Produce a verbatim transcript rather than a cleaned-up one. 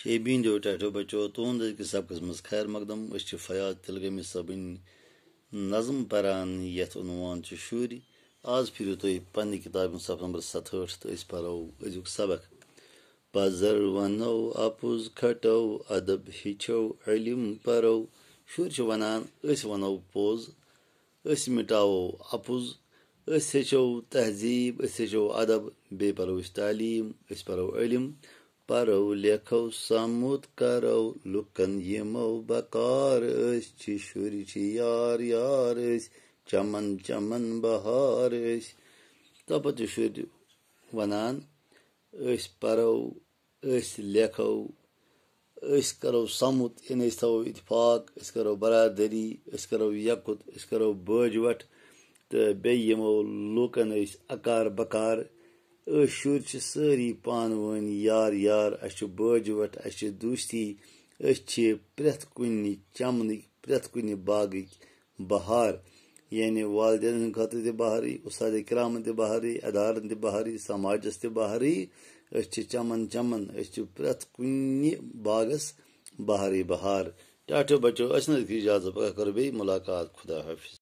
A بیٖنٛدیو ٹاٹھیو بچو، تُہُنٛد أزکِس سبقس منٛز خیر مقدم۔ أسۍ چھِ فیاض تلگٲمی صٲبٕنۍ نظم پران، یتھ عنوان چھُ شُرۍ۔ آز پھِرِو تُہۍ پننہِ کِتابہِ ہُنٛد صفحہٕ نمبر ستہٕ ہٲٹھ تہٕ أسۍ پرو أزیُک سبق۔ پزر ونو، اپُز کھٹو، ادب ہیٚچھو، علم پرو۔ شُرۍ چھِ ونان، أسۍ ونو پوٚز، أسۍ مٹاوو اپُز، أسۍ ہیٚچھو تہذیٖب، أسۍ ہیٚچھو ادب، بیٚیہِ پرو أسۍ تعلیٖم، أسۍ پرو علم، پرو لیکھو سمُت کرو لُکن یِمو بکار۔ أسۍ چھِ شُرۍ چھِ یار یار، أسۍ چمن چمن بہار أسۍ۔ تہٕ پتہٕ چھِ شُرۍ ونان، أسۍ پرو، أسۍ لیکھو، أسۍ کرو سمُت، یعنی أسۍ تھاوو اتفاق، أسۍ کرو برادری، أسۍ کرو یکُت، أسۍ کرو بٲج وٹھ، تہٕ بیٚیہِ یِمو لوٗکن أسۍ اکار بکار۔ أسۍ شُرۍ چھِ سٲری پانہٕ ؤنۍ یار یار، اَسہِ چھُ بٲج وٹھ، اَسہِ چھِ دوستی، أسۍ چھِ پرٛٮ۪تھ کُنہِ چمنٕکۍ، پرٛٮ۪تھ کُنہِ باغٕکۍ بہار، یعنی والدینن ہٕنٛدِ خٲطرٕ تہِ بہارٕے، استاد کرامن تہِ بہارٕے، ادارن تہِ بہارٕے، سماجس تہِ بہارٕے۔ أسۍ چھِ چمن چمن، أسۍ چھِ پرٛٮ۪تھ کُنہِ باغس بہارٕے بہار۔ ٹاٹھیو بچو، أسۍ نہٕ اجازت، پگاہ کرو بیٚیہِ مُلاقات۔ خدا حافظ۔